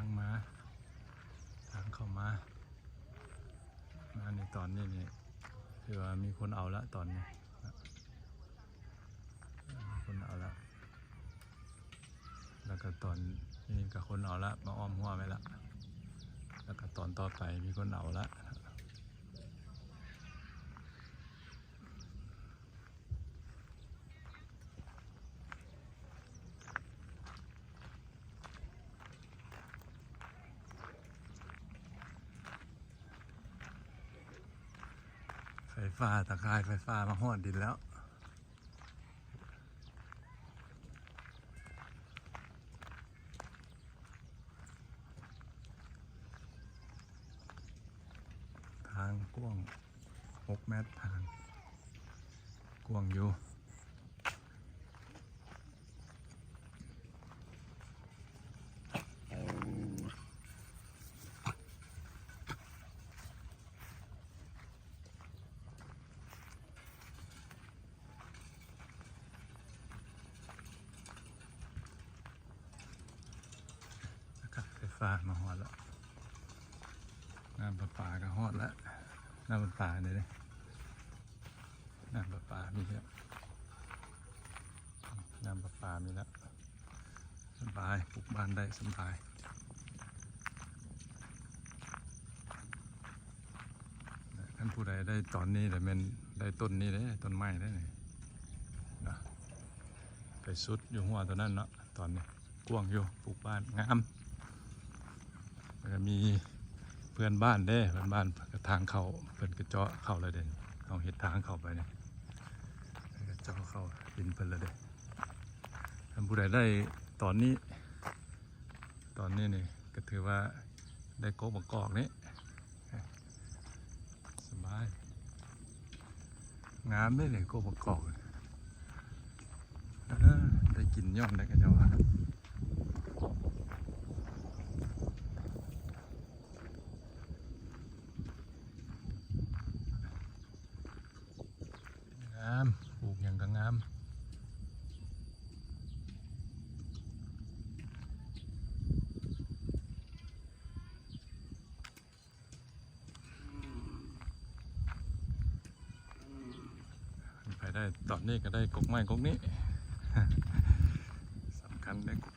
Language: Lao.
າງມາ ທາງເຂົ້າມາ ມາໃນຕອນນີ້ນີ້ ຖືວ່າມີຄົນເອົາລະຕອນນີ້ ມີຄົນເອົາລະ ແລ້ວກໍຕອນນີ້ກໍຄົນເອົາລະ ມາອ້ອມຮົ້ວໄວ້ລະ ແລ້ວກໍຕອນຕໍ່ໄປມີຄົນເອົາລະ. ໄຟຟ້າ ຕາຂ່າຍໄຟຟ້າມາຮອດດິນແລ້ວ. ທາງກວ້າງຫົກແມັດ ທາງກວ້າງຢູ່. ໄຟຟ້າມາຮອດແລ້ວ ນ້ຳປະປາກໍຮອດແລ້ວ ນ້ຳປະປານີ້ເດ້ ນ້ຳປະປາມີແລ້ວ ນ້ຳປະປາມີແລ້ວ. ສະບາຍ ປູກບ້ານໄດ້ສະບາຍ. ຄັນຜູ້ໃດໄດ້ຕອນນີ້ລະແມ່ນໄດ້ຕົ້ນນີ້ເດ້ ຕົ້ນໄມ້ເດ້ນີ້ນະ ໄປສຸດຢູ່ຫົວຕົວນັ້ນເນາະ. ຕອນນີ້ກວ້າງຢູ່ ປູກບ້ານງາມ ແລ້ວກໍມີເພື່ອນບ້ານເດ້ ເພື່ອນບ້ານທາງເຂົ້າ ເພິ່ນກໍເຈາະເຂົ້າແລ້ວເດ້ ຕ້ອງເຮັດທາງເຂົ້າໄປນີ້ ເຂົາເຈົ້າເຂົ້າດິນເພິ່ນແລ້ວເດ້. ຄັນຜູ້ໃດໄດ້ຕອນນີ້ ຕອນນີ້ນີ້ກໍຖືວ່າໄດ້ກົກບັກກອກນີ້ ສະບາຍ ງາມເດ້ນີ້ ກົກບັກກອກ ເອີ ໄດ້ກິນຍ້ອນໄດ້ ເຂົາເຈົ້າວ່າ. ງາມ ປູກຫຍັງກໍງາມ. ໃຜໄດ້ຕອນນີ້ກໍໄດ້ກົກໄມ້ກົກນີ້ ສຳຄັນໄດ້ກົກ